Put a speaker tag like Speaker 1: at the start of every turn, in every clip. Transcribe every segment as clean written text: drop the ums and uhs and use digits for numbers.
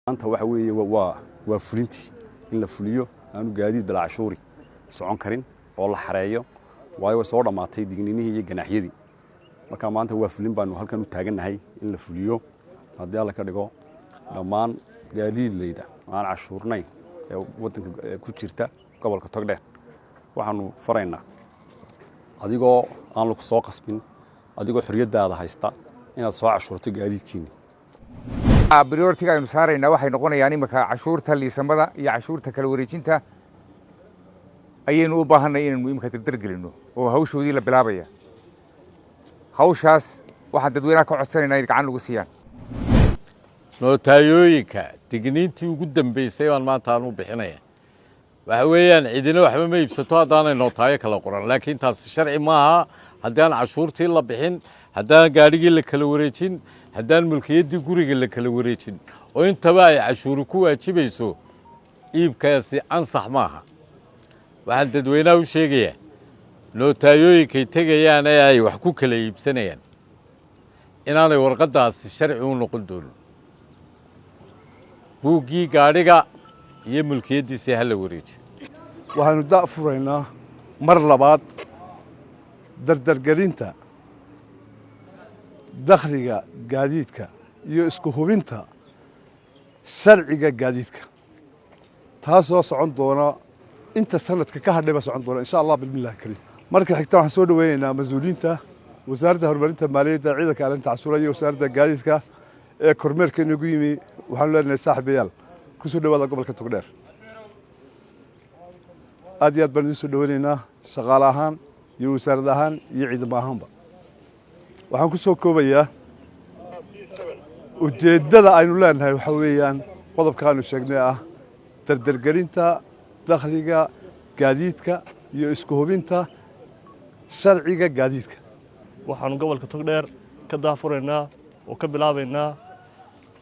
Speaker 1: Maanta waxa weeye waa fulintii, in la fuliyo aanu gaadiid bilaa cashuuri socon karin oo la xareeyo, waayo way soo dhammaatay digninihii iyo ganaaxyadii. Marka maanta waa fulin baanu halkan u taagannahay, in la fuliyo haddii Alla ka dhigo dhammaan gaadiidleyda aan cashuurnayn ee waddanka ku jirta gobolka Togdheer. Waxaanu faraynaa, adigoo aan lagu soo qasbin, adigoo xorriyaddaada haysta, inaad soo cashuurto gaadiidkiinni.
Speaker 2: Priority-ga aynu saaraynaa waxay noqonayaan iminka cashuurta liisamada iyo cashuurta kala wareejinta ayaynu u baahanay inaynu iminka dardargelino oo hawshoodii la bilaabaya. Hawshaas waxaan dadweynaha ka codsanaynaa in gacan lagu siiyaan.
Speaker 3: Notaayooyinka digniintii ugu dambeysay baan maanta aan u bixinaya waxa weeyaan, cidina waxba ma iibsato haddaanay nootaayo kala qoran, laakiin taasi sharci maaha. Haddii aan cashuurtii la bixin, haddaan gaadhigii la kala wareejin, haddaan mulkiyaddii guriga la kala wareejin oo intaba ay cashuuri ku waajibayso, iibkaasi ansax maaha. Waxaan dadweynaha u sheegayaa, notaayooyinkay tegayaan ee ay wax ku kala iibsanayaan inaanay warqaddaasi sharci u noqon doonin. Buuggii gaadhiga iyo mulkiyaddiisii ha la wareejiyo.
Speaker 4: Waxaanu daahfuraynaa mar labaad dardargelinta dakhliga gaadiidka iyo isku hubinta sharciga gaadiidka, taasoo socon doona inta sanadka ka hadhayba socon doona, insha Allah bismillahi kariim. Marka xigta waxaan soo dhoweynaynaa mas-uuliyiinta Wasaaradda Horumarinta Maaliyadda, Ciidanka Ilaalinta Cashuuraha iyo Wasaaradda Gaadiidka ee kormeerka inagu yimi. Waxaanu leenahay, saaxiibayaal, ku soo dhowaada gobolka Togdheer. Aad iyo aad baan idin soo dhoweynaynaa, shaqaale ahaan iyo wasaarad ahaan iyo ciidamo ahaanba. Waxaan ku soo koobayaa, ujeeddada aynu leenahay waxaa weeyaan qodobka aanu sheegnay ah dardargelinta dakhliga gaadiidka iyo isku hubinta sharciga gaadiidka.
Speaker 5: Waxaanu gobolka Togdheer ka daahfuraynaa oo ka bilaabaynaa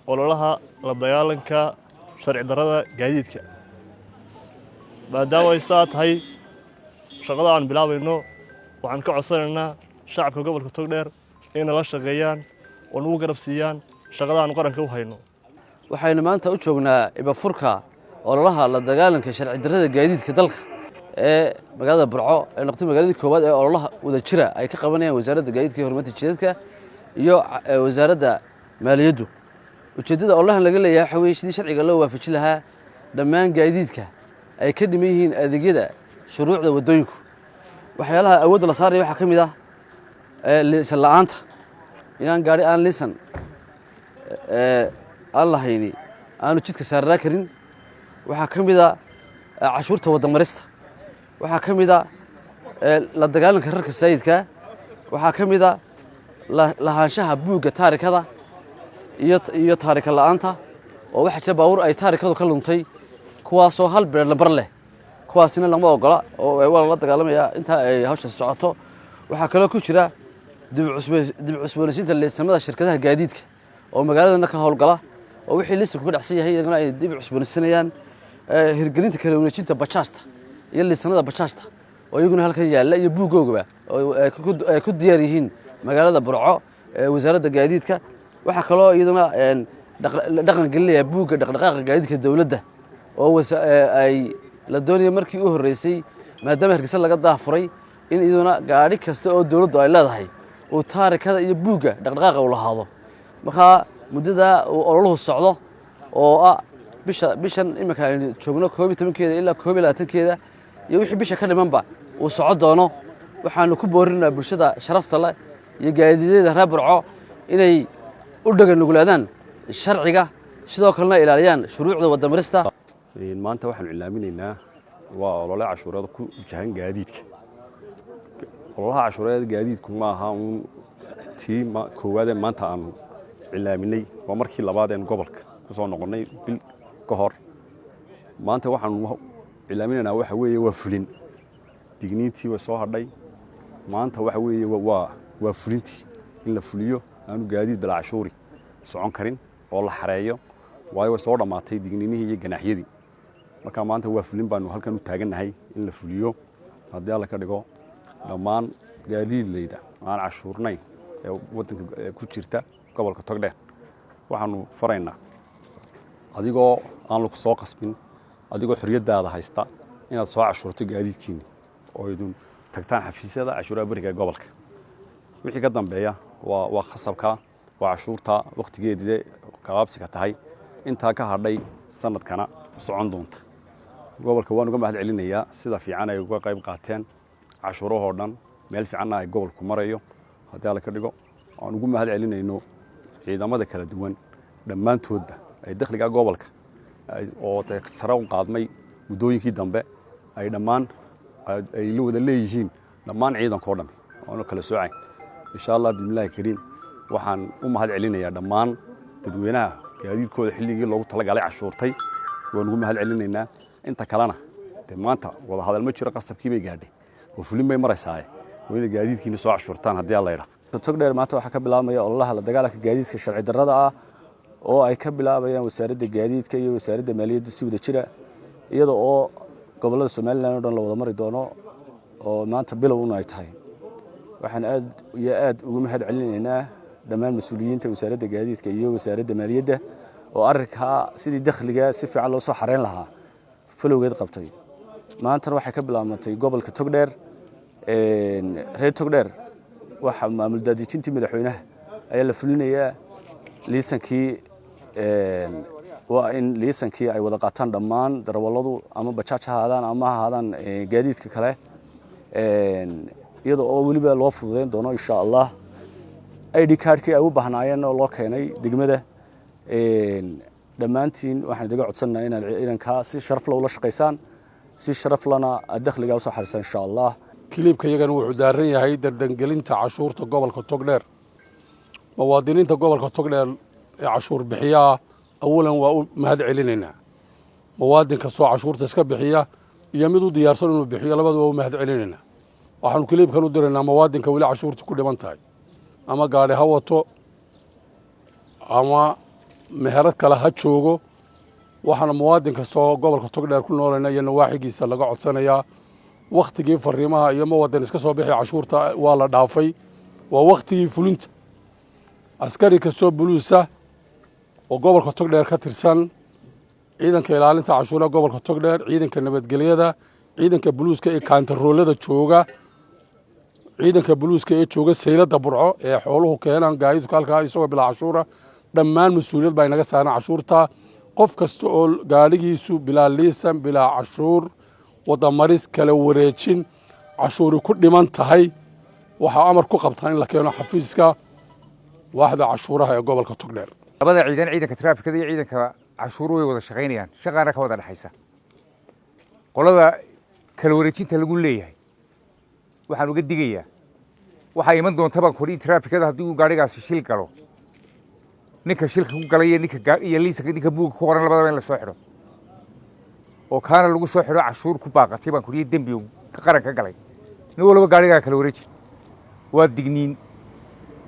Speaker 5: ololaha la dagaalanka sharci darrada gaadiidka. Maadaama ay sidaa tahay shaqada aan bilaabayno, waxaan ka codsanaynaa shacabka gobolka Togdheer inay nala shaqeeyaan oo nagu garab siiyaan shaqada aanu qaranka u hayno.
Speaker 6: Waxaynu maanta u joognaa ibafurka ololaha la dagaalanka sharci darrada gaadiidka dalka ee magaalada Burco, ee noqotay magaaladii koowaad ee ololaha wadajira ay ka qabanayaan Wasaaradda Gaadiidka iyo Horumarinta Jidadka iyo Wasaaradda Maaliyaddu. Ujeeddada ololahan laga leeyahay waxa weye sidii sharciga loo waafajin lahaa dhammaan gaadiidka ay ka dhiman yihiin adeegyada shuruucda waddooyinku. Waxyaalaha awoodda la saaraya waxaa ka mid ah liisan la'aanta, inaan gaari aan liisan aan lahayni aanu jidka saarnaa karin. Waxaa ka mid a cashuurta waddamarista. Waxaa ka mid a la dagaalanka rarka saayidka. Waxaa ka mid a lahaanshaha buugga taarikada iyo taarika la'aanta, oo waxaa jira baabuur ay taarikadu ka luntay, kuwaasoo hal beer lambar leh. Kuwaasina lama ogola oo waa lala dagaalamayaa intaa ay hawshaasi socoto. Waxaa kaloo ku jira dib cusboonaysiinta liisamada shirkadaha gaadiidka oo magaaladana ka howlgala, oo wixii liisanku ka dhacsan yahay iyaguna ay dib cusboonaysiinayaan. Hirgelinta kala wareejinta bajaajta iyo liisanada bajaajta oo iyaguna halkan yaalla iyo buuggoogaba oo ay ku diyaar yihiin magaalada Burco ee Wasaaradda Gaadiidka. Waxaa kaloo iyaduna dhaqan gelinaya buugga dhaqdhaqaaqa gaadiidka dowladda, oo ay la doonaya markii u horreysay, maadaama Hargeysa laga daafuray, in iyaduna gaadhi kasta oo dowladdu ay leedahay uu taarikada iyo buugga dhaqdhaqaaqa uu lahaado. Markaa muddada uu ololuhu socdo, oo ah bisha bishan iminka aynu joogno 11-keeda ilaa 21-keeda iyo wixii bisha ka dhimanba uu soco doono, waxaanu ku boorinaa bulshada sharafta leh iyo gaadiidyada reer Burco inay u dhega nuglaadaan sharciga, sidoo kalena ilaaliyaan shuruucda wadamarista.
Speaker 1: Maanta waxaanu iclaaminaynaa waa olole cashuureed ku wajahan gaadiidka. Ololaha cashuureed gaadiidku ma aha uun tii koowaadee maanta aanu iclaaminay, waa markii labaad een gobolka ku soo noqonnay bil ka hor. Maanta waxaanu iclaaminaynaa waxa weeye waa fulin. Digniintii way soo hadhay, maanta waxa weeye waa fulintii, in la fuliyo aanu gaadiid bilaa cashuuri socon karin oo la xareeyo, waayo way soo dhammaatay digniinihii iyo ganaaxyadii. Marka maanta waa fulin baanu halkan u taagannahay, in la fuliyo haddii Alla ka dhigo dhammaan gaadiidleyda aan cashuurnayn ee waddanka ku jirta gobolka Togdheer. Waxaanu faraynaa, Adigoo aan lagu soo qasbin, adigoo xorriyaddaada haysta, inaad soo cashuurto gaadiidkiinni oo idun tagtaan xafiisyada cashuuraha beriga ee gobolka. Wixii ka dambeeya waa khasabka, waa cashuurta wakhtigeedii gabaabsiga tahay. Intaa ka hadhay sanadkana socon doonta. Gobolka waan uga mahad celinayaa sida fiican ay uga qayb qaateen cashuurahoo dhan, meel fiicanna ay gobolku marayo. Haddii Alla ka dhigo, aan ugu mahad celinayno ciidamada kala duwan dhammaantoodba ay dakhliga gobolka oo sare u qaadmay muddooyinkii dambe ay dhammaan ay la wada leeyihiin dhammaan ciidankoo dhami oona kala soocayn. Insha Allah bismillahi kariim, waxaan u mahad celinayaa dhammaan dadweynaha gaadiidkooda xilligii loogu talagalay cashuurtay. Waan ugu mahad celinaynaa. Inta kalena dee maanta wada hadal ma jiro, qasabkii bay gaadhay oo fulin bay maraysaaye. Waa inay gaadiidkiina soo cashuurtaan haddii Alla yidhaa.
Speaker 7: Togdheer maanta waxaa ka bilaabmaya ololaha la dagaalanka gaadiidka sharci darrada ah oo ay ka bilaabayaan Wasaaradda Gaadiidka iyo Wasaaradda Maaliyadda si wada jira, iyada oo gobollada Somaliland oo dhan la wada mari doono oo maanta bilowna ay tahay. Waxaan aad iyo aad ugu mahad celinaynaa dhammaan mas-uuliyiinta Wasaaradda Gaadiidka iyo Wasaaradda Maaliyadda oo arrinkaa sidii dakhliga si fiican loo soo xareyn lahaa falowgeed qabtay. Maantana waxay ka bilaabmatay gobolka Togdheer. Reer Togdheer, waxa maamul daadejintii madaxweynaha ayaa la fulinayaa. Liisankii waa in liisankii ay wada qaataan dhammaan darawalladu, ama bajaaj ha ahaadaan ama ha ahaadaan gaadiidka kale, iyada oo weliba loo fududeyn doono insha Allah ID cardkii ay u baahnaayeen oo loo keenay degmada. Dhammaantiin waxaan idiga codsanaynaa inaad ciidankaa si sharaf la ula shaqaysaan, si sharaf lana aad dakhligaa usoo xarisaan insha Allah.
Speaker 8: Kiliibka iyagana wuxuu daaran yahay dardangelinta cashuurta gobolka Togdheer. Muwaadiniinta gobolka Togdheer ee cashuur bixiyaa, awalan waa u mahad celinaynaa. Muwaadin kastoo cashuurta iska bixiya iyo mid u diyaarsan inuu bixiyo, labadu waa u mahad celinaynaa. Waxaanu kiliibkan u diraynaa muwaadinka weli cashuurta ku dhiman tahay, ama gaadhi ha wato ama meherad kale ha joogo. Waxaana muwaadin kastoo gobolka Togdheer ku noolayna iyo nawaaxigiisa laga codsanayaa, wakhtigii fariimaha iyo mawadan iska soo bixi cashuurta waa la dhaafay, waa wakhtigii fulinta. Askari kastoo buluusa oo gobolka Togdheer ka tirsan, ciidanka ilaalinta cashuuraha gobolka Togdheer, ciidanka nabadgelyada, ciidanka buluuska ee kaantaroolada jooga, ciidanka buluuska ee jooga sayladda Burco ee xooluhu keenaan gaadiidku halkaa isagoo bilaa cashuura, dhammaan mas-uuliyad baa inaga saaran cashuurta. Qof kasta oo gaadhigiisu bilaa liisan, bilaa cashuur wadamaris, kala wareejin cashuuri ku dhiman tahay, waxaa amar ku qabtaan in la keeno xafiiska waaxda cashuuraha ee gobolka Togdheer.
Speaker 2: Labada ciidan, ciidanka traafikada iyo ciidanka cashuuru, way wada shaqaynayaan, shaqaana ka wada dhexaysa. Qolada kala wareejinta lagu leeyahay waxaan uga digayaa, waxaa iman doonta baan kori in traafikada haddii uu gaadhigaasi shil galo, ninka shilka ku galay iyo ninka iyo liisanka ninka buugga ku qoran labadaba in la soo xidho, oo kaana lagu soo xidho cashuur ku baaqatay baan kuriyo dembi qaran ka galay. Nin walba gaadhigaa kala wareeji. Waa digniin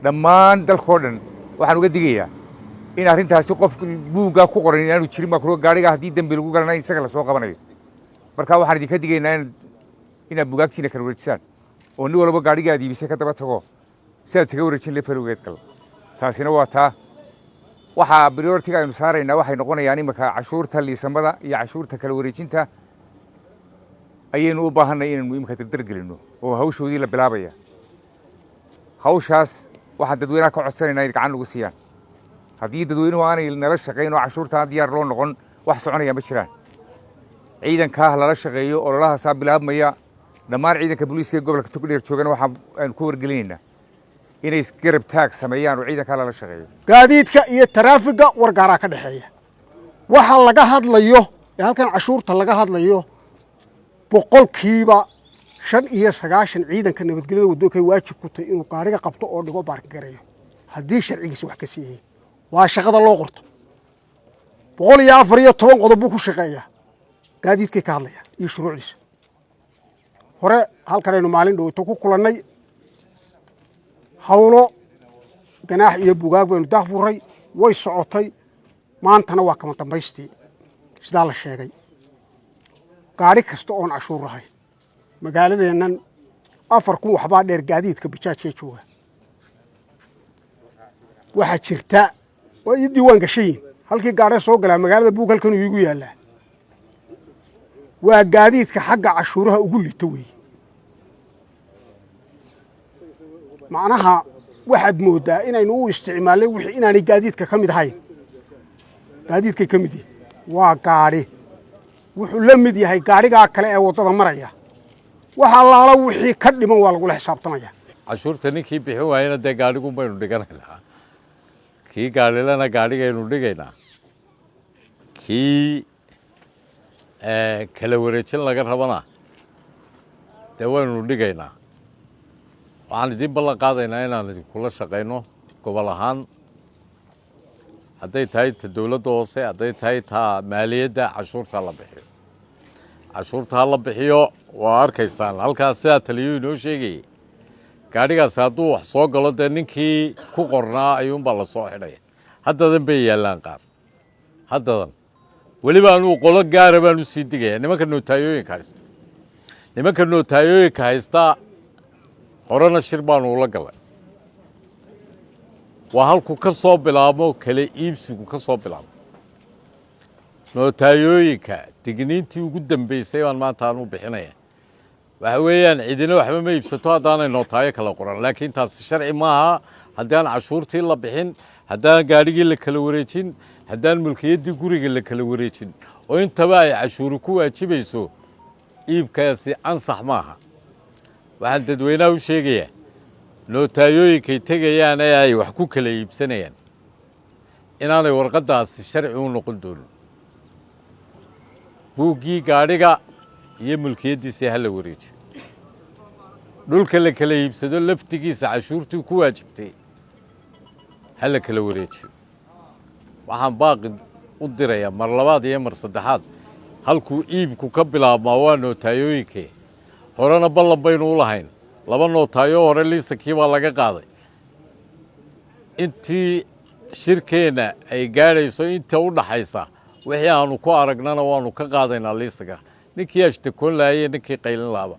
Speaker 2: dhammaan dalkoo dhan. Waxaan uga digayaa in arrintaasi qof buuggaa ku qoran inaanu jirin baa kuriyo gaadhigaa haddii dembi lagu galana isaga lasoo qabanayo. Marka waxaan idinka digaynaa inaad bugaagtiina kala wareejisaan oo nin walba gaadhiga aad iibisay ka daba tago si aad isaga wareejin le falowgeed gal. Taasina waa taa. Waxaa priority-ga aynu saaraynaa waxay noqonayaan iminka cashuurta liisamada iyo cashuurta kala wareejinta ayaynu u baahanay inaynu iminka dardar gelino oo hawshoodii la bilaabaya. Hawshaas waxaan dadweynaha ka codsanaynaa inay gacan lagu siiyaan. Haddii dadweynuhu aanay nala shaqayn oo cashuurta aan diyaar loo noqon, wax soconaya ma jiraan. Ciidankaa lala shaqeeyo, ololahaasaa bilaabmaya. Dhammaan ciidanka booliiska ee gobolka Togdheer joogana waxaa aynu ku wargelinaynaa inay garab taag sameeyaan oo ciidankaa lala shaqeeyo.
Speaker 9: Gaadiidka iyo taraafiga war gaaraa ka dhexeeya. Waxa laga hadlayo ee halkan cashuurta laga hadlayo, 95% ciidanka nabadgelyada wadoonkay waajib ku tahay inuu gaariga qabto oo dhigo, parking gareeyo haddii sharcigiisa wax ka siiyey. Waa shaqada loo qorto. 114 qodob buu ku shaqeeyaa. Gaadiidkay ka hadlayaan iyo shuruucdiisa. Hore halkanaynu maalin dhowto ku kulannay, hawlo ganaax iyo bugaag baynu daahfuray, way socotay. Maantana waa kama dambaystii. Sidaa la sheegay, gaadhi kasta oon cashuur lahayn magaaladeennan 4000 waxbaa dheer gaadiidka bajaajkee jooga. Waxaa jirta oo ii diiwaan gashan yihin. Halkii gaadhe soo galaa magaalada buug halkan uu iigu yaallaa. Waa gaadiidka xagga cashuuraha ugu liita weeye. Macnaha waxaad mooddaa inaynu u isticmaalnay wixii inaanay gaadiidka ka mid ahayn. Gaadiidkay ka mid yihin. Waa gaadhi, wuxuu la mid yahay gaadhigaa kale ee waddada maraya. Wax allaala wixii ka dhiman waa lagula xisaabtamaya.
Speaker 3: Cashuurta ninkii bixin waayena dee gaadhigun baynu dhiganaynaa, kii gaadhilana gaadhigaynu dhigaynaa, kii kala wareejin laga rabana dee waynu dhigaynaa. Waxaan idiin ballan qaadaynaa inaan idinkula shaqayno gobol ahaan, hadday tahay ta dowladda hoose, hadday tahay ta maaliyadda. Cashuurta la bixiyo, cashuurta ha la bixiyo. Waa arkaysaan halkaas sidaa taliyuu inoo sheegayay, gaadhigaasi hadduu wax soo galo dee ninkii ku qornaa ayuunbaa la soo xidhaya. Haddadan bay yaallaan qaar, haddadan weliba anuu qolo gaara baan u sii digaya, nimanka notaayooyinka haysta. Nimanka notaayooyinka haysta horena shir baanu ula galay. Waa halku ka soo bilaabmo kala iibsigu ka soo bilaabmo notaayooyinka. Digniintii ugu dambeysay baan maanta aan u bixinaya. Waxa weeyaan, cidina waxba ma iibsato haddaanay nootaayo kala qoran, laakiin taasi sharci maaha. Haddii aan cashuurtii la bixin, haddaan gaadhigii la kala wareejin, haddaan mulkiyaddii guriga la kala wareejin, oo intaba ay cashuuri ku waajibayso, iibkaasi ansax maaha. Waxaan dadweynaha u sheegayaa, notaayooyinkay tegayaan ee ay wax ku kala iibsanayaan inaanay warqaddaasi sharci u noqon doonin. Buuggii gaadhiga iyo mulkiyaddiisii ha la wareejiyo. Dhulka la kala iibsado laftigiisa cashuurtii ku waajibtay ha la kala wareejiyo. Waxaan baaqi u dirayaa mar labaad iyo mar saddexaad, halkuu iibku ka bilaabmaa waa notaayooyinkee. Horena ballan baynu u lahayn, laba nootaayo hore liisankii baa laga qaaday. Intii shirkeenna ay gaadhayso, inta u dhaxaysa, wixii aanu ku aragnana waanu ka qaadaynaa liisanka, ninkii ashtakoon lahaye, ninkii qaylin lahaaba.